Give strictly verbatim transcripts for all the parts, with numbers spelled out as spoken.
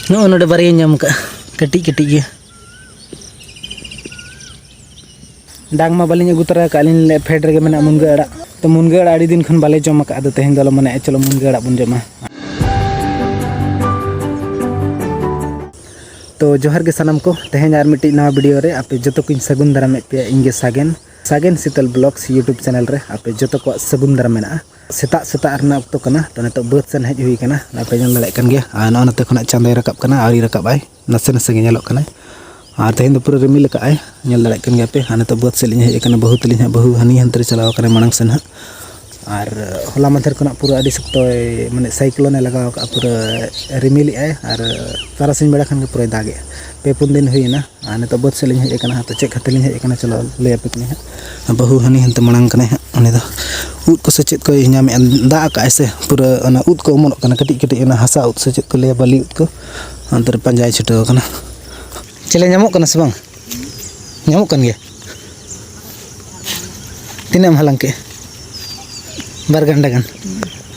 ᱱᱚᱜᱼᱚ ᱱᱚᱰᱮ ᱵᱟᱨᱭᱟᱧ ᱧᱟᱢ ᱠᱟᱜᱼᱟ, ᱠᱟᱹᱴᱤᱡ ᱠᱟᱹᱴᱤᱡ ᱜᱮ᱾ ᱰᱟᱝ ᱢᱟ ᱵᱟᱹᱞᱤᱧ ᱟᱹᱜᱩ ᱛᱚᱨᱟ ᱠᱟᱜᱼᱟ, ᱟᱹᱞᱤᱧ ᱞᱮ ᱯᱷᱮᱰ ᱨᱮᱜᱮ ᱢᱮᱱᱟᱜᱼᱟ ᱢᱩᱱᱜᱟᱹ ᱟᱲᱟᱜ᱾ ᱛᱚ ᱢᱩᱱᱜᱟᱹ ᱟᱲᱟᱜ ᱟᱹᱰᱤ ᱫᱤᱱ ᱠᱷᱚᱱ ᱵᱟᱞᱮ ᱡᱚᱢ ᱟᱠᱟᱫᱼᱟ, ᱟᱫᱚ ᱛᱮᱦᱮᱧ ᱫᱚᱞᱮ ᱢᱚᱱᱮᱭᱮᱫᱼᱟ ᱪᱚᱞᱚ ᱢᱩᱱᱜᱟᱹ ᱟᱲᱟᱜ ᱵᱚᱱ ᱡᱚᱢᱟ᱾ ᱛᱚ ᱡᱚᱦᱟᱨ ᱜᱮ ᱥᱟᱱᱟᱢ ᱠᱚ, ᱛᱮᱦᱮᱧ ᱟᱨ ᱢᱤᱫᱴᱤᱡ ᱱᱟᱣᱟ ᱵᱷᱤᱰᱤᱭᱳ ᱨᱮ ᱟᱯᱮ ᱡᱚᱛᱚ ᱠᱚᱧ ᱥᱟᱹᱜᱩᱱ ᱫᱟᱨᱟᱢᱮᱫ ᱯᱮᱭᱟ᱾ ᱤᱧ ᱜᱮ ᱥᱟᱜᱮᱱ, ᱥᱟᱜᱮᱱ ᱥᱤᱛᱟᱹᱞ ᱵᱞᱚᱜᱥ YouTube ᱪᱮᱱᱮᱞ ᱨᱮ ᱟᱯᱮ ᱡᱚᱛᱚ ᱠᱚᱣᱟᱜ ᱥᱟᱹᱜᱩᱱ ᱫᱟᱨᱟᱢ ᱢᱮᱱᱟᱜᱼᱟ᱾ ᱥᱮᱛᱟᱜ ᱥᱮᱛᱟᱜ ᱨᱮᱱᱟᱜ ᱚᱠᱛᱚ ᱠᱟᱱᱟ, ᱛᱚ ᱱᱤᱛᱚᱜ ᱵᱟᱹᱫᱽ ᱥᱮᱱ ᱦᱮᱡ ᱦᱩᱭ ᱠᱟᱱᱟ, ᱟᱯᱮ ᱧᱮᱞ ᱫᱟᱲᱮᱭᱟᱜ ᱠᱟᱱ ᱜᱮᱭᱟ᱾ ᱟᱨ ᱱᱚᱜᱼᱚ ᱱᱚᱛᱮ ᱠᱷᱚᱱᱟᱜ ᱪᱟᱸᱫᱚᱭ ᱨᱟᱠᱟᱵ ᱠᱟᱱᱟ, ᱟᱹᱣᱨᱤ ᱨᱟᱠᱟᱵ ᱟᱭ, ᱱᱟᱥᱮ ᱱᱟᱥᱮ ᱜᱮ ᱧᱮᱞᱚᱜ ᱠᱟᱱᱟᱭ᱾ ᱟᱨ ᱛᱮᱦᱮᱧ ᱫᱚ ᱯᱩᱨᱟᱹ ᱨᱤᱢᱤᱞ ᱟᱠᱟᱫ ᱟᱭ, ᱧᱮᱞ ᱫᱟᱲᱮᱭᱟᱜ ᱠᱟᱱ ᱜᱮᱭᱟ ᱯᱮ᱾ ᱟᱨ ᱱᱤᱛᱚᱜ ᱵᱟᱹᱫᱽ ᱥᱮᱫ ᱞᱤᱧ ᱦᱮᱡ ᱟᱠᱟᱱᱟ, ᱵᱟᱹᱦᱩ ᱛᱟᱹᱞᱤᱧ ᱦᱟᱸᱜ, ᱵᱟᱹᱦᱩ ᱦᱟᱹᱱᱤ ᱦᱟᱱᱛᱮ ᱨᱮ ᱪᱟᱞᱟᱣ ᱟᱠᱟᱱᱟᱭ ᱢᱟᱲᱟᱝ ᱥᱮᱱ ᱦᱟᱸᱜ᱾ ᱟᱨ ᱦᱚᱞᱟ ᱢᱟᱫᱷᱮᱨ ᱠᱷᱚᱱᱟᱜ ᱯᱩᱨᱟᱹ ᱟᱹᱰᱤ ᱥᱚᱠᱛᱚᱭ, ᱢᱟᱱᱮ ᱥᱟᱭᱠᱞᱳᱱᱮ ᱞᱟᱜᱟᱣ ᱟᱠᱟᱫᱼᱟ, ᱯᱩᱨᱟᱹ ᱨᱤᱢᱤᱞᱮᱜᱼᱟᱭ ᱟᱨ ᱛᱟᱨᱟᱥᱤᱧ ᱵᱮᱲᱟ ᱠᱷᱟᱱ ᱜᱮ ᱯᱩᱨᱟᱹᱭ ᱫᱟᱜᱮᱜᱼᱟ᱾ ᱯᱮ ᱯᱩᱱ ᱫᱤᱱ ᱦᱩᱭᱮᱱᱟ᱾ ᱟᱨ ᱱᱤᱛᱚᱜ ᱵᱟᱹᱫᱽ ᱥᱮᱫ ᱞᱤᱧ ᱦᱮᱡ ᱟᱠᱟᱱᱟ, ᱛᱚ ᱪᱮᱫ ᱠᱷᱟᱹᱛᱤᱨ ᱞᱤᱧ ᱦᱮᱡ ᱟᱠᱟᱱᱟ, ᱪᱚᱞᱚ ᱞᱟᱹᱭ ᱟᱯᱮ ᱠᱟᱹᱱᱟᱹᱧ ᱦᱟᱸᱜ᱾ ᱵᱟᱹᱦᱩ ᱦᱟᱹᱱᱤ ᱦᱟᱱᱛᱮ ᱢᱟᱲᱟᱝ ᱠᱟᱱᱟᱭ ᱦᱟᱸᱜ, ᱩᱱᱤ ᱫᱚ ᱩᱫ ᱠᱚ ᱥᱮ ᱪᱮᱫ ᱠᱚᱭ ᱧᱟᱢᱮᱜᱼᱟ, ᱫᱟᱜ ᱟᱠᱟᱫᱼᱟᱭ ᱥᱮ, ᱯᱩᱨᱟᱹ ᱚᱱᱟ ᱩᱫ ᱠᱚ ᱚᱢᱚᱱᱚᱜ ᱠᱟᱱᱟ, ᱠᱟᱹᱴᱤᱡ ᱠᱟᱹᱴᱤᱡ ᱚᱱᱟ ᱦᱟᱥᱟ ᱩᱫ ᱥᱮ ᱪᱮᱫ ᱠᱚ ᱞᱟᱹᱭᱟ, ᱵᱟᱹᱞᱤ ᱩᱫ ᱠᱚ, ᱚᱱᱛᱮ ᱨᱮ ᱯᱟᱸᱡᱟᱭ ᱪᱷᱩᱴᱟᱹᱣ ᱟᱠᱟᱱᱟ᱾ ᱪᱮᱞᱮ ᱧᱟᱢᱚᱜ ᱠᱟᱱᱟ ᱥᱮ ᱵᱟᱝ? ᱧᱟᱢᱚᱜ ᱠᱟᱱ ᱜᱮᱭᱟ᱾ ᱛᱤᱱᱟᱹᱜ ᱮᱢ ᱦᱟᱞᱟᱝ ᱠᱮᱫᱼᱟ? ᱵᱟᱨ ᱜᱟᱱᱰᱟ ᱜᱟᱱ᱾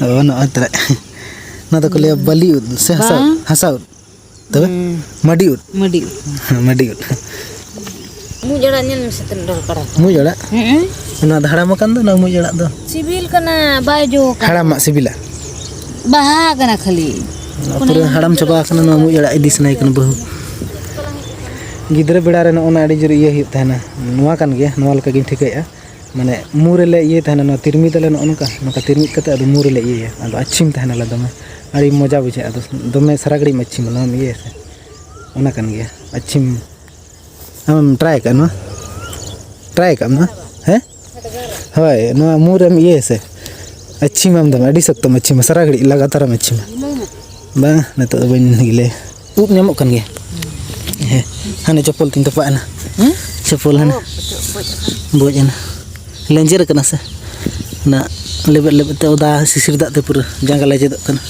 ᱚ, ᱱᱚᱜᱼᱚᱭ ᱛᱚᱨᱟ᱾ ᱱᱚᱣᱟ ᱫᱚᱠᱚ ᱞᱟᱹᱭᱟ ᱵᱟᱹᱞᱤ ᱩᱫ ᱥᱮ ᱦᱟᱥᱟ ᱩᱫ? ᱵᱟᱝ᱾ ᱦᱟᱥᱟ ᱩᱫ᱾ ᱛᱚᱵᱮ? ᱦᱩᱸ᱾ ᱢᱟᱹᱰᱤ ᱩᱫ? ᱢᱟᱹᱰᱤ ᱩᱫ᱾ ᱦᱮᱸ, ᱢᱟᱹᱰᱤ ᱩᱫ᱾ ᱢᱩᱡ ᱟᱲᱟᱜ ᱧᱮᱞ ᱢᱮᱥᱮ ᱛᱤᱱᱟᱹᱜ ᱰᱷᱮᱨ ᱠᱟᱲᱟ ᱠᱟᱱᱟ᱾ ᱢᱩᱡ ᱟᱲᱟᱜ? ᱦᱮᱸ᱾ ᱚᱱᱟ ᱫᱚ ᱦᱟᱲᱟᱢ ᱟᱠᱟᱱ ᱫᱚ, ᱚᱱᱟ ᱢᱩᱡ ᱟᱲᱟᱜ ᱫᱚ᱾ ᱥᱤᱵᱤᱞ ᱠᱟᱱᱟ, ᱵᱟᱭ ᱡᱚ ᱠᱟᱱᱟ᱾ ᱦᱟᱲᱟᱢᱟᱜ ᱥᱤᱵᱤᱞᱟ? ᱵᱟᱦᱟ ᱠᱟᱱᱟ ᱠᱷᱟᱹᱞᱤ᱾ ᱯᱩᱨᱟᱹ ᱦᱟᱲᱟᱢ ᱪᱟᱵᱟ ᱟᱠᱟᱱᱟ, ᱱᱚᱣᱟ ᱢᱩᱡ ᱟᱲᱟᱜ ᱤᱫᱤ ᱥᱟᱱᱟᱭᱮ ᱠᱟᱱᱟ ᱵᱟᱹᱦᱩ᱾ ᱜᱤᱫᱽᱨᱟᱹ ᱵᱮᱲᱟ ᱨᱮ ᱱᱚᱜᱼᱚ ᱱᱟ ᱟᱹᱰᱤ ᱡᱳᱨ ᱤᱭᱟᱹ ᱦᱩᱭᱩᱜ ᱛᱟᱦᱮᱱᱟ, ᱱᱚᱣᱟ ᱠᱟᱱ ᱜᱮᱭᱟ, ᱱᱚᱣᱟ ᱞᱮᱠᱟ ᱜᱤᱧ ᱴᱷᱤᱠᱟᱹᱭᱮᱫᱼᱟ᱾ ᱢᱟᱱᱮ ᱢᱩ ᱨᱮᱞᱮ ᱤᱭᱟᱹᱭ ᱛᱟᱦᱮᱱᱟ, ᱱᱚᱣᱟ ᱛᱤᱨᱢᱤᱫ ᱟᱞᱮ ᱱᱚᱜᱼᱚ ᱱᱚᱝᱠᱟ, ᱱᱚᱝᱠᱟ ᱛᱤᱨᱢᱤᱫ ᱠᱟᱛᱮ ᱟᱫᱚ ᱢᱩ ᱨᱮᱞᱮ ᱤᱭᱟᱹᱭᱟ, ᱟᱫᱚ ᱟᱹᱪᱷᱤᱢ ᱛᱟᱦᱮᱱᱟᱞᱮ ᱫᱚᱢᱮ, ᱟᱹᱰᱤ ᱢᱚᱡᱟ ᱵᱩᱡᱷᱟᱹᱜᱼᱟ᱾ ᱟᱫᱚ ᱫᱚᱢᱮ ᱥᱟᱨᱟ ᱜᱷᱟᱹᱲᱤᱡ ᱮᱢ ᱟᱹᱪᱷᱤᱢᱟ, ᱱᱚᱣᱟᱢ ᱤᱭᱟᱹᱭᱟ ᱥᱮ, ᱚᱱᱟ ᱠᱟᱱ ᱜᱮᱭᱟ ᱟᱹᱪᱷᱤᱢ᱾ ᱟᱢᱮᱢ ᱴᱨᱟᱭ ᱟᱠᱟᱫ ᱱᱚᱣᱟ? ᱴᱨᱟᱭ ᱟᱠᱟᱫ ᱱᱚᱣᱟ? ᱦᱮᱸ? ᱦᱳᱭ, ᱱᱚᱣᱟ ᱢᱩ ᱨᱮᱢ ᱤᱭᱟᱹᱭᱟ ᱥᱮ, ᱟᱹᱪᱷᱤᱢᱟᱢ ᱫᱚᱢᱮ, ᱟᱹᱰᱤ ᱥᱚᱠᱛᱚᱢ ᱟᱹᱪᱷᱤᱢᱟ, ᱥᱟᱨᱟ ᱜᱷᱟᱹᱲᱤᱡ ᱞᱟᱜᱟᱛᱟᱨᱮᱢ ᱟᱹᱪᱷᱤᱢᱟ᱾ ᱵᱟᱝ, ᱱᱤᱛᱚᱜ ᱫᱚ ᱵᱟᱹᱧ ᱜᱤᱞᱟᱹᱭᱟ᱾ ᱩᱵ ᱧᱟᱢᱚᱜ ᱠᱟᱱ ᱜᱮᱭᱟ᱾ ᱦᱮᱸ, ᱦᱟᱱᱮ ᱪᱚᱯᱚᱞ ᱛᱤᱧ ᱛᱚᱯᱟᱜ ᱮᱱᱟ᱾ ᱦᱮᱸ? ᱪᱚᱯᱚᱞ ᱦᱟᱱᱮ ᱵᱚᱡ ᱮᱱᱟ᱾ ᱞᱮᱸᱡᱮᱨ ᱟᱠᱟᱱᱟ ᱥᱮ? ᱚᱱᱟ ᱞᱮᱵᱮᱫ ᱞᱮᱵᱮᱫ ᱛᱮ ᱚᱫᱟ ᱥᱤᱥᱤᱨ ᱫᱟᱜ ᱛᱮ ᱯᱩᱨᱟᱹ ᱡᱟᱸᱜᱟ ᱞᱮᱸᱡᱮᱫᱚᱜ ᱠᱟᱱᱟ᱾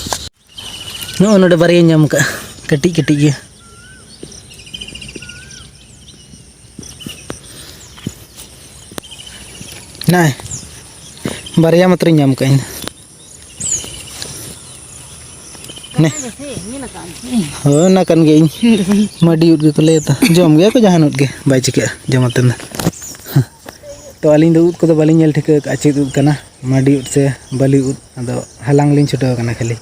ᱱᱚᱜᱼᱚ ᱱᱚᱰᱮ ᱵᱟᱨᱭᱟᱧ ᱧᱟᱢ ᱠᱟᱜᱼᱟ, ᱠᱟᱹᱴᱤᱡ ᱠᱟᱹᱴᱤᱡ ᱜᱮ᱾ ᱱᱟᱭ, ᱵᱟᱨᱭᱟ ᱢᱟᱛᱨᱚᱧ ᱧᱟᱢ ᱠᱟᱜᱼᱟ ᱤᱧ ᱫᱚ᱾ ᱦᱳᱭ, ᱚᱱᱟ ᱠᱟᱱ ᱜᱮ ᱤᱧ᱾ ᱢᱟᱹᱰᱤ ᱩᱫ ᱜᱮᱠᱚ ᱞᱟᱹᱭᱟ ᱛᱚ᱾ ᱡᱚᱢ ᱜᱮᱭᱟ ᱠᱚ ᱡᱟᱦᱟᱱ ᱩᱫ ᱜᱮ, ᱵᱟᱭ ᱪᱤᱠᱟᱹᱜᱼᱟ ᱡᱚᱢ ᱟᱛᱮ ᱫᱚ᱾ ᱛᱚ, ᱟᱹᱞᱤᱧ ᱫᱚ ᱩᱫ ᱠᱚᱫᱚ ᱵᱟᱹᱞᱤᱧ ᱧᱮᱞ ᱴᱷᱤᱠᱟᱹ ᱟᱠᱟᱫᱼᱟ ᱪᱮᱫ ᱩᱫ ᱠᱟᱱᱟ, ᱢᱟᱹᱰᱤ ᱩᱫ ᱥᱮ ᱵᱟᱹᱞᱤ ᱩᱫ᱾ ᱟᱫᱚ ᱦᱟᱞᱟᱝ ᱞᱤᱧ ᱪᱷᱩᱴᱟᱹᱣ ᱟᱠᱟᱱᱟ ᱠᱷᱟᱹᱞᱤ᱾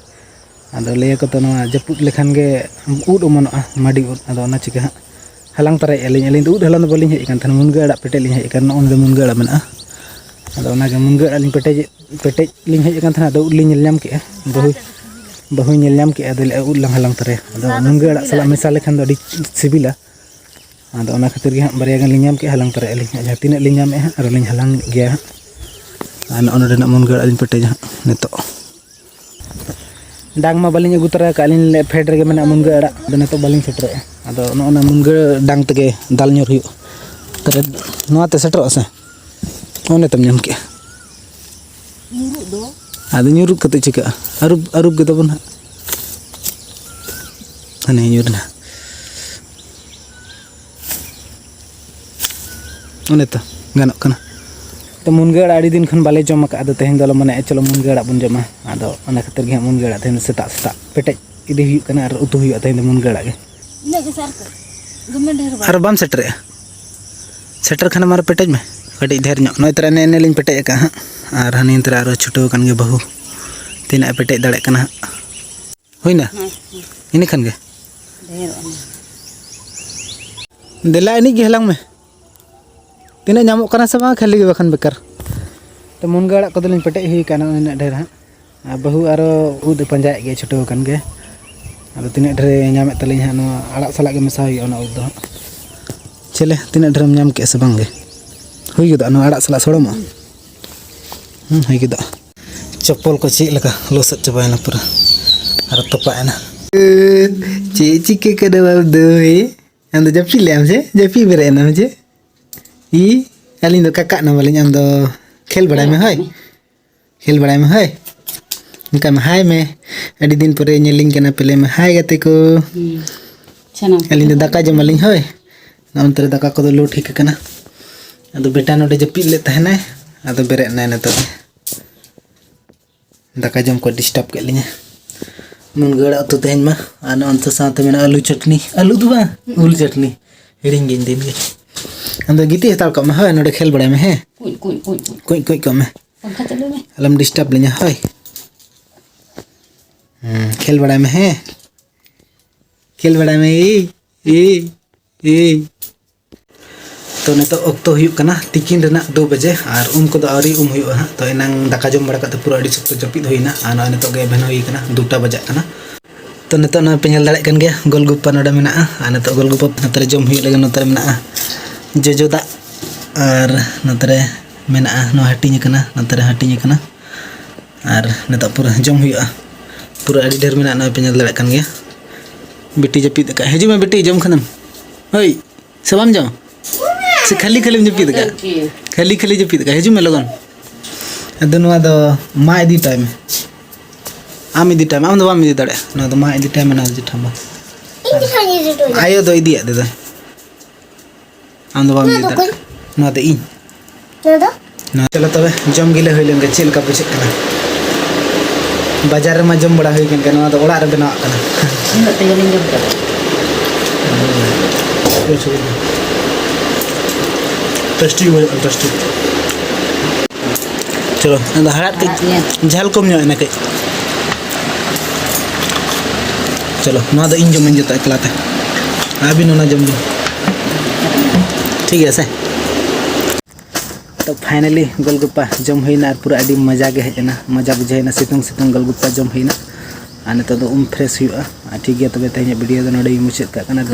ᱟᱫᱚ ᱞᱟᱹᱭᱟᱠᱚ ᱛᱚ, ᱱᱚᱣᱟ ᱡᱟᱹᱯᱩᱫ ᱞᱮᱠᱷᱟᱱ ᱜᱮ ᱩᱫ ᱚᱢᱚᱱᱚᱜᱼᱟ, ᱢᱟᱹᱰᱤ ᱩᱫ᱾ ᱟᱫᱚ ᱚᱱᱟ ᱪᱤᱠᱟᱹ ᱦᱟᱸᱜ ᱦᱟᱞᱟᱝ ᱛᱟᱨᱟᱭᱮᱫᱼᱟ ᱞᱤᱧ᱾ ᱟᱹᱞᱤᱧ ᱫᱚ ᱩᱫ ᱦᱟᱞᱟᱝ ᱫᱚ ᱵᱟᱹᱞᱤᱧ ᱦᱮᱡ ᱟᱠᱟᱱ ᱛᱟᱦᱮᱱᱟ, ᱢᱩᱱᱜᱟᱹ ᱟᱲᱟᱜ ᱯᱮᱴᱮᱡ ᱞᱤᱧ ᱦᱮᱡ ᱟᱠᱟᱱᱟ᱾ ᱱᱚᱜᱼᱚ ᱱᱚᱰᱮ ᱢᱩᱱᱜᱟᱹ ᱟᱲᱟᱜ ᱢᱮᱱᱟᱜᱼᱟ᱾ ᱟᱫᱚ ᱚᱱᱟᱜᱮ ᱢᱩᱱᱜᱟᱹ ᱟᱲᱟᱜ ᱞᱤᱧ ᱯᱮᱴᱮᱡ, ᱯᱮᱴᱮᱡ ᱞᱤᱧ ᱦᱮᱡ ᱟᱠᱟᱱ ᱛᱟᱦᱮᱱᱟ᱾ ᱟᱫᱚ ᱩᱫ ᱞᱤᱧ ᱧᱮᱞ ᱧᱟᱢ ᱠᱮᱫᱼᱟ, ᱵᱟᱹᱦᱩ, ᱵᱟᱹᱦᱩᱭ ᱧᱮᱞ ᱧᱟᱢ ᱠᱮᱫᱼᱟ᱾ ᱟᱫᱚ ᱞᱟᱹᱭᱮᱫᱼᱟ, "ᱩᱫ ᱞᱟᱝ ᱦᱟᱞᱟᱝ ᱛᱟᱨᱟᱭᱟ᱾" ᱟᱫᱚ ᱢᱩᱱᱜᱟᱹ ᱟᱲᱟᱜ ᱥᱟᱞᱟᱜ ᱢᱮᱥᱟ ᱞᱮᱠᱷᱟᱱ ᱫᱚ ᱟᱹᱰᱤ ᱥᱤᱵᱤᱞᱟ᱾ ᱟᱫᱚ ᱚᱱᱟ ᱠᱷᱟᱹᱛᱤᱨ ᱜᱮ ᱦᱟᱸᱜ ᱵᱟᱨᱭᱟ ᱜᱟᱱ ᱞᱤᱧ ᱧᱟᱢ ᱠᱮᱫᱼᱟ, ᱦᱟᱞᱟᱝ ᱛᱟᱨᱟᱭᱮᱫᱼᱟ ᱞᱤᱧ ᱦᱟᱸᱜ᱾ ᱡᱟᱦᱟᱸ ᱛᱤᱱᱟᱹᱜ ᱞᱤᱧ ᱧᱟᱢᱮᱫᱼᱟ ᱦᱟᱸᱜ, ᱟᱨᱚ ᱞᱤᱧ ᱦᱟᱞᱟᱝ ᱜᱮᱭᱟ ᱦᱟᱸᱜ᱾ ᱟᱨ ᱱᱚᱜᱼᱚ ᱱᱚᱰᱮᱱᱟᱜ ᱢᱩᱱᱜᱟᱹ ᱟᱲᱟᱜ ᱞᱤᱧ ᱯᱮᱴᱮᱡᱟ ᱦᱟᱸᱜ ᱱᱤᱛᱚᱜ᱾ ᱰᱟᱝ ᱢᱟ ᱵᱟᱹᱞᱤᱧ ᱟᱹᱜᱩ ᱛᱚᱨᱟ ᱟᱠᱟᱫ, ᱟᱹᱞᱤᱧ ᱞᱮ ᱯᱷᱮᱰ ᱨᱮᱜᱮ ᱢᱮᱱᱟᱜᱼᱟ ᱢᱩᱱᱜᱟᱹ ᱟᱲᱟᱜ, ᱟᱫᱚ ᱱᱤᱛᱚᱜ ᱵᱟᱹᱞᱤᱧ ᱥᱮᱴᱮᱨᱮᱜᱼᱟ᱾ ᱟᱫᱚ ᱱᱚᱜᱼᱚ ᱱᱟ ᱢᱩᱱᱜᱟᱹ ᱰᱟᱝ ᱛᱮᱜᱮ ᱫᱟᱞ ᱧᱩᱨ ᱦᱩᱭᱩᱜᱼᱟ᱾ ᱛᱟᱦᱞᱮ ᱱᱚᱣᱟᱛᱮ ᱥᱮᱴᱮᱨᱚᱜᱼᱟ ᱥᱮ? ᱚᱱᱮ ᱛᱚᱢ ᱧᱟᱢ ᱠᱮᱜᱼᱟ᱾ ᱧᱩᱨᱩᱜ ᱫᱚ᱾ ᱟᱫᱚ ᱧᱩᱨᱩᱜ ᱠᱟᱛᱮ ᱪᱤᱠᱟᱹᱜᱼᱟ? ᱟᱹᱨᱩᱵ, ᱟᱹᱨᱩᱵ ᱜᱮ ᱛᱟᱵᱚᱱ ᱦᱟᱸᱜ᱾ ᱦᱟᱱᱮ ᱧᱩᱨ ᱮᱱᱟ᱾ ᱚᱱᱮ ᱛᱚ, ᱜᱟᱱᱚᱜ ᱠᱟᱱᱟ᱾ ᱛᱚ, ᱢᱩᱱᱜᱟᱹ ᱟᱲᱟᱜ ᱟᱹᱰᱤ ᱫᱤᱱ ᱠᱷᱚᱱ ᱵᱟᱞᱮ ᱡᱚᱢ ᱟᱠᱟᱫᱼᱟ, ᱟᱫᱚ ᱛᱮᱦᱮᱧ ᱫᱚᱞᱮ ᱢᱚᱱᱮᱭᱮᱫᱼᱟ, ᱪᱚᱞᱚ, ᱢᱩᱱᱜᱟᱹ ᱟᱲᱟᱜ ᱵᱚᱱ ᱡᱚᱢᱟ᱾ ᱟᱫᱚ ᱚᱱᱟ ᱠᱷᱟᱹᱛᱤᱨ ᱜᱮ ᱦᱟᱸᱜ ᱢᱩᱱᱜᱟᱹ ᱟᱲᱟᱜ ᱛᱮᱦᱮᱧ ᱫᱚ ᱥᱮᱛᱟᱜ ᱥᱮᱛᱟᱜ ᱯᱮᱴᱮᱡ ᱤᱫᱤ ᱦᱩᱭᱩᱜ ᱠᱟᱱᱟ ᱟᱨ ᱩᱛᱩ ᱦᱩᱭᱩᱜᱼᱟ ᱛᱮᱦᱮᱧ ᱫᱚ ᱢᱩᱱᱜᱟᱹ ᱟᱲᱟᱜ ᱜᱮ᱾ ᱤᱱᱟᱹᱜ ᱜᱮ ᱥᱮ ᱟᱨ ᱠᱚ ᱫᱚᱢᱮ ᱰᱷᱮᱨ ᱵᱟᱝ᱾ ᱟᱨ ᱵᱟᱢ ᱥᱮᱴᱮᱨᱮᱜᱼᱟ? ᱥᱮᱴᱮᱨ ᱠᱷᱟᱱᱮᱢ ᱟᱨ ᱯᱮᱴᱮᱡ ᱢᱮ ᱠᱟᱹᱴᱤᱡ ᱰᱷᱮᱨ ᱧᱚᱜ᱾ ᱱᱚᱜᱼᱚᱭ ᱛᱚᱨᱟ ᱮᱱᱮ, ᱮᱱᱮ ᱞᱤᱧ ᱯᱮᱴᱮᱡ ᱟᱠᱟᱫᱼᱟ ᱦᱟᱸᱜ, ᱟᱨ ᱦᱟᱹᱱᱤ ᱛᱚᱨᱟ ᱟᱨᱚ ᱪᱷᱩᱴᱟᱹᱣ ᱟᱠᱟᱱ ᱜᱮ ᱵᱟᱹᱦᱩ, ᱛᱤᱱᱟᱹᱜ ᱮ ᱯᱮᱴᱮᱡ ᱫᱟᱲᱮᱭᱟᱜ ᱠᱟᱱᱟ ᱦᱟᱸᱜ᱾ ᱦᱩᱭᱱᱟ? ᱦᱮᱸ, ᱦᱮᱸ᱾ ᱤᱱᱟᱹ ᱠᱷᱟᱱ ᱜᱮ᱾ ᱰᱷᱮᱨᱚᱜᱼᱟ᱾ ᱫᱮᱞᱟ, ᱮᱱᱮᱡ ᱜᱮ ᱦᱟᱞᱟᱝ ᱢᱮ᱾ ᱛᱤᱱᱟᱹᱜ ᱧᱟᱢᱚᱜ ᱠᱟᱱᱟ ᱥᱮ ᱵᱟᱝ, ᱠᱷᱟᱹᱞᱤ ᱜᱮ ᱵᱟᱠᱷᱟᱱ ᱵᱮᱠᱟᱨ᱾ ᱛᱚ, ᱢᱩᱱᱜᱟᱹ ᱟᱲᱟᱜ ᱠᱚᱫᱚ ᱞᱤᱧ ᱯᱮᱴᱮᱡ ᱦᱩᱭ ᱠᱟᱱᱟ, ᱩᱱᱟᱹᱜ ᱰᱷᱮᱨ ᱦᱟᱸᱜ᱾ ᱟᱨ ᱵᱟᱹᱦᱩ ᱟᱨᱚ ᱩᱫ ᱮ ᱯᱟᱸᱡᱟᱭᱮᱫ ᱜᱮᱭᱟ, ᱪᱷᱩᱴᱟᱹᱣ ᱟᱠᱟᱱ ᱜᱮ᱾ ᱟᱫᱚ ᱛᱤᱱᱟᱹᱜ ᱰᱷᱮᱨᱮ ᱧᱟᱢᱮᱫ ᱛᱟᱹᱞᱤᱧ ᱦᱟᱸᱜ, ᱱᱚᱣᱟ ᱟᱲᱟᱜ ᱥᱟᱞᱟᱜ ᱜᱮ ᱢᱮᱥᱟ ᱦᱩᱭᱩᱜᱼᱟ ᱚᱱᱟ ᱩᱫ ᱫᱚ ᱦᱟᱸᱜ᱾ ᱪᱮᱞᱮ, ᱛᱤᱱᱟᱹᱜ ᱰᱷᱮᱨᱮᱢ ᱧᱟᱢ ᱠᱮᱜᱼᱟ ᱥᱮ ᱵᱟᱝ ᱜᱮ? ᱦᱩᱭ ᱜᱚᱫᱚᱜᱼᱟ, ᱱᱚᱣᱟ ᱟᱲᱟᱜ ᱥᱟᱞᱟᱜ ᱥᱚᱲᱚᱢᱚᱜᱼᱟ᱾ ᱦᱩᱸ, ᱦᱩᱭ ᱜᱚᱫᱚᱜᱼᱟ᱾ ᱪᱚᱯᱚᱞ ᱠᱚ ᱪᱮᱫ ᱞᱮᱠᱟ ᱞᱚᱥᱚᱫ ᱪᱟᱵᱟᱭᱮᱱᱟ ᱯᱩᱨᱟᱹ, ᱟᱨ ᱛᱚᱯᱟᱜ ᱮᱱᱟ᱾ ᱪᱮᱫ ᱪᱤᱠᱟᱹ ᱠᱟᱱᱟ ᱵᱟᱵ ᱫᱚ, ᱦᱮ? ᱟᱢ ᱫᱚ ᱡᱟᱹᱯᱤᱫ ᱞᱮᱜ ᱟᱢ ᱪᱮ? ᱡᱟᱹᱯᱤᱫ ᱵᱮᱨᱮᱫ ᱮᱱᱟᱢ ᱪᱮ? ᱤ, ᱟᱹᱞᱤᱧ ᱫᱚ ᱠᱟᱠᱟᱜ ᱱᱟ ᱵᱟᱹᱞᱤᱧ, ᱟᱢ ᱫᱚ ᱠᱷᱮᱞ ᱵᱟᱲᱟᱭ ᱢᱮ, ᱦᱳᱭ᱾ ᱠᱷᱮᱞ ᱵᱟᱲᱟᱭ ᱢᱮ, ᱦᱳᱭ᱾ ᱚᱱᱠᱟ ᱢᱮ, ᱦᱟᱭ ᱢᱮ᱾ ᱟᱹᱰᱤ ᱫᱤᱱ ᱯᱚᱨᱮ ᱧᱮᱞᱤᱧ ᱠᱟᱱᱟ, ᱯᱮᱞᱮ ᱢᱮ, ᱦᱟᱭ ᱜᱟᱛᱮ ᱠᱚ᱾ ᱦᱩᱸ᱾ ᱥᱟᱱᱟᱢ ᱟᱹᱞᱤᱧ ᱫᱚ ᱫᱟᱠᱟ ᱡᱚᱢᱟᱞᱤᱧ, ᱦᱳᱭ᱾ ᱱᱚᱜᱼᱚ ᱱᱚᱱᱛᱮ ᱨᱮ ᱫᱟᱠᱟ ᱠᱚᱫᱚ ᱞᱳᱰ ᱴᱷᱤᱠ ᱟᱠᱟᱱᱟ᱾ ᱟᱫᱚ ᱵᱮᱴᱟ ᱱᱚᱰᱮ ᱡᱟᱹᱯᱤᱫ ᱞᱮᱫ ᱛᱟᱦᱮᱱᱟᱭ, ᱟᱫᱚ ᱵᱮᱨᱮᱫ ᱮᱱᱟᱭ ᱱᱤᱛᱚᱜ᱾ ᱫᱟᱠᱟ ᱡᱚᱢ ᱠᱚ ᱰᱤᱥᱴᱟᱵᱽ ᱠᱮᱫ ᱞᱤᱧᱟᱹ᱾ ᱢᱩᱱᱜᱟᱹ ᱟᱲᱟᱜ ᱩᱛᱩ ᱛᱮᱦᱮᱧ ᱢᱟ᱾ ᱟᱨ ᱱᱚᱱᱛᱮ ᱥᱟᱶᱛᱮ ᱢᱮᱱᱟᱜᱼᱟ ᱟᱹᱞᱩ ᱪᱟᱹᱴᱱᱤ᱾ ᱟᱹᱞᱩ ᱫᱚ ᱵᱟᱝ, ᱩᱞ ᱪᱟᱹᱴᱱᱤ᱾ ᱦᱤᱲᱤᱧ ᱜᱤᱧ ᱫᱤᱱ ᱜᱮ᱾ ᱟᱢ ᱫᱚ ᱜᱤᱛᱤᱡ ᱦᱟᱛᱟᱲ ᱠᱚᱜ ᱢᱮ, ᱦᱳᱭ, ᱱᱚᱰᱮ ᱠᱷᱮᱞ ᱵᱟᱲᱟᱭ ᱢᱮ, ᱦᱮᱸ? ᱠᱩᱡ, ᱠᱩᱡ, ᱠᱩᱡ, ᱠᱩᱡ᱾ ᱠᱩᱡ, ᱠᱩᱡ ᱠᱚᱜ ᱢᱮ᱾ ᱯᱟᱝᱠᱷᱟ ᱪᱟᱹᱞᱩᱭ ᱢᱮ᱾ ᱟᱞᱚᱢ disturb ᱞᱤᱧᱟ, ᱦᱳᱭ᱾ ᱦᱩᱸ, ᱠᱷᱮᱞ ᱵᱟᱲᱟᱭ ᱢᱮ, ᱦᱮᱸ? ᱠᱷᱮᱞ ᱵᱟᱲᱟᱭ ᱢᱮ, ᱤ, ᱤ, ᱤ᱾ ᱛᱚ, ᱱᱤᱛᱚᱜ ᱚᱠᱛᱚ ᱦᱩᱭᱩᱜ ᱠᱟᱱᱟ ᱛᱤᱠᱤᱱ ᱨᱮᱱᱟᱜ ᱫᱩ ᱵᱟᱡᱮ, ᱟᱨ ᱩᱢ ᱠᱚᱫᱚ ᱟᱹᱣᱨᱤ ᱩᱢ ᱦᱩᱭᱩᱜᱼᱟ ᱦᱟᱸᱜ᱾ ᱛᱚ, ᱮᱱᱟᱝ ᱫᱟᱠᱟ ᱡᱚᱢ ᱵᱟᱲᱟ ᱠᱟᱛᱮ ᱯᱩᱨᱟᱹ ᱟᱹᱰᱤ ᱥᱚᱠᱛᱚ ᱡᱟᱹᱯᱤᱫ ᱦᱩᱭᱱᱟ, ᱟᱨ ᱱᱚᱜᱼᱚᱭ ᱱᱤᱛᱚᱜ ᱜᱮ ᱮᱵᱷᱮᱱ ᱦᱩᱭ ᱠᱟᱱᱟ, ᱫᱩᱴᱟ ᱵᱟᱡᱟᱜ ᱠᱟᱱᱟ᱾ ᱛᱚ, ᱱᱤᱛᱚᱜ ᱱᱚᱜᱼᱚᱭ ᱯᱮ ᱧᱮᱞ ᱫᱟᱲᱮᱭᱟᱜ ᱠᱟᱱ ᱜᱮᱭᱟ, ᱜᱳᱞᱜᱩᱯᱯᱟ ᱱᱚᱰᱮ ᱢᱮᱱᱟᱜᱼᱟ, ᱟᱨ ᱱᱤᱛᱚᱜ ᱜᱳᱞᱜᱩᱯᱯᱟ ᱱᱚᱛᱮ ᱨᱮ ᱡᱚᱢ ᱦᱩᱭᱩᱜ ᱞᱟᱹᱜᱤᱫ᱾ ᱱᱚᱛᱮ ᱨᱮ ᱢᱮᱱᱟᱜᱼᱟ ᱡᱚᱡᱚ ᱫᱟᱜ, ᱟᱨ ᱱᱚᱛᱮ ᱨᱮ ᱢᱮᱱᱟᱜᱼᱟ ᱱᱚᱣᱟ ᱦᱟᱹᱴᱤᱧ ᱟᱠᱟᱱᱟ, ᱱᱚᱛᱮ ᱨᱮ ᱦᱟᱹᱴᱤᱧ ᱟᱠᱟᱱᱟ, ᱟᱨ ᱱᱤᱛᱚᱜ ᱯᱩᱨᱟᱹ ᱡᱚᱢ ᱦᱩᱭᱩᱜᱼᱟ᱾ ᱯᱩᱨᱟᱹ ᱟᱹᱰᱤ ᱰᱷᱮᱨ ᱢᱮᱱᱟᱜᱼᱟ, ᱱᱚᱜᱼᱚᱭ ᱯᱮ ᱧᱮᱞ ᱫᱟᱲᱮᱭᱟᱜ ᱠᱟᱱ ᱜᱮᱭᱟ᱾ ᱵᱤᱴᱤ ᱡᱟᱹᱯᱤᱫ ᱟᱠᱟᱫ, ᱦᱤᱡᱩᱜ ᱢᱮ ᱵᱤᱴᱤ, ᱡᱚᱢ ᱠᱷᱟᱱᱮᱢ᱾ ᱦᱳᱭ, ᱥᱮ ᱵᱟᱢ ᱡᱚᱢᱟ? ᱥᱮ ᱠᱷᱟᱹᱞᱤ ᱠᱷᱟᱹᱞᱤᱢ ᱡᱟᱹᱯᱤᱫ ᱟᱠᱟᱫ? ᱠᱷᱟᱹᱞᱤ ᱠᱷᱟᱹᱞᱤ ᱡᱟᱹᱯᱤᱫ ᱟᱠᱟᱫ᱾ ᱦᱤᱡᱩᱜ ᱢᱮ ᱞᱚᱜᱚᱱ᱾ ᱟᱫᱚ ᱱᱚᱣᱟ ᱫᱚ ᱢᱟ ᱤᱫᱤ ᱛᱟᱭ ᱢᱮ᱾ ᱟᱢ ᱤᱫᱤ ᱛᱟᱭ ᱢᱮ, ᱟᱢ ᱫᱚ ᱵᱟᱢ ᱤᱫᱤ ᱫᱟᱲᱮᱭᱟᱜᱼᱟ᱾ ᱱᱚᱣᱟ ᱫᱚ ᱢᱟ ᱤᱫᱤ ᱛᱟᱭ ᱢᱮ, ᱱᱚᱣᱟ ᱫᱚ ᱡᱮᱴᱷᱟ ᱢᱟ᱾ ᱤᱧ ᱫᱚ ᱵᱟᱹᱧ ᱤᱫᱤ ᱫᱟᱲᱮᱭᱟᱜᱼᱟ᱾ ᱟᱭᱳ ᱫᱚ ᱤᱫᱤᱭᱟᱫ ᱛᱮᱫᱚ᱾ ᱟᱢ ᱫᱚ ᱵᱟᱢ ᱱᱚᱣᱟ ᱤᱫᱤ ᱫᱚ ᱫᱟᱲᱮᱭᱟᱜᱼᱟ᱾ ᱚᱠᱚᱭ? ᱱᱚᱣᱟ ᱫᱚ ᱤᱧ᱾ ᱱᱚᱣᱟ ᱫᱚ? ᱱᱚᱣᱟ, ᱪᱚᱞᱚ ᱛᱚᱵᱮ, ᱡᱚᱢ ᱜᱮᱞᱮ ᱦᱩᱭ ᱞᱮᱱ ᱜᱮ, ᱪᱮᱫ ᱞᱮᱠᱟ ᱵᱩᱡᱷᱟᱹᱜ ᱠᱟᱱᱟ? ᱵᱟᱡᱟᱨ ᱨᱮᱢᱟ ᱡᱚᱢ ᱵᱟᱲᱟ ᱦᱩᱭ ᱠᱟᱱ ᱜᱮ, ᱱᱚᱣᱟ ᱫᱚ ᱚᱲᱟᱜ ᱨᱮ ᱵᱮᱱᱟᱣᱟᱜ ᱠᱟᱱᱟ᱾ ᱩᱱᱟᱹᱜ ᱛᱮᱜᱮ ᱞᱤᱧ ᱡᱚᱢ ᱠᱮᱫᱟ᱾ ᱴᱮᱥᱴᱤ ᱦᱩᱭᱩᱜᱼᱟ, ᱴᱮᱥᱴᱤ᱾ ᱪᱚᱞᱚ, ᱟᱫᱚ ᱦᱟᱲᱦᱟᱫ ᱠᱟᱹᱡ ᱦᱟᱲᱦᱟᱫ ᱜᱮᱭᱟ᱾ ᱡᱷᱟᱞ ᱠᱚᱢ ᱧᱚᱜ ᱮᱱᱟ ᱠᱟᱹᱡ᱾ ᱪᱚᱞᱚ, ᱱᱚᱣᱟ ᱫᱚ ᱤᱧ ᱡᱚᱢᱟᱹᱧ ᱡᱚᱛᱚ ᱮᱠᱞᱟ ᱛᱮ᱾ ᱟᱹᱵᱤᱱ ᱚᱱᱟ ᱡᱚᱢ ᱵᱤᱱ᱾ ᱴᱷᱤᱠ ᱜᱮᱭᱟ ᱥᱮ? ᱛᱚ, finally ᱜᱳᱞᱜᱚᱯᱯᱟ ᱡᱚᱢ ᱦᱩᱭᱱᱟ ᱟᱨ ᱯᱩᱨᱟᱹ ᱟᱹᱰᱤ ᱢᱚᱡᱟ ᱜᱮ ᱦᱮᱡ ᱮᱱᱟ, ᱢᱚᱡᱟ ᱵᱩᱡᱷᱟᱹᱣ ᱮᱱᱟ᱾ ᱥᱤᱛᱩᱝ ᱥᱤᱛᱩᱝ ᱜᱳᱞᱜᱚᱯᱯᱟ ᱡᱚᱢ ᱦᱩᱭᱱᱟ᱾ ᱟᱨ ᱱᱤᱛᱚᱜ ᱫᱚ ᱩᱢ fresh ᱦᱩᱭᱩᱜᱼᱟ᱾ ᱟᱨ ᱴᱷᱤᱠ ᱜᱮᱭᱟ, ᱛᱚᱵᱮ ᱛᱮᱦᱮᱧᱟᱜ video ᱫᱚ ᱱᱚᱰᱮ ᱜᱮᱧ ᱢᱩᱪᱟᱹᱫ ᱠᱟᱜ ᱠᱟᱱᱟ᱾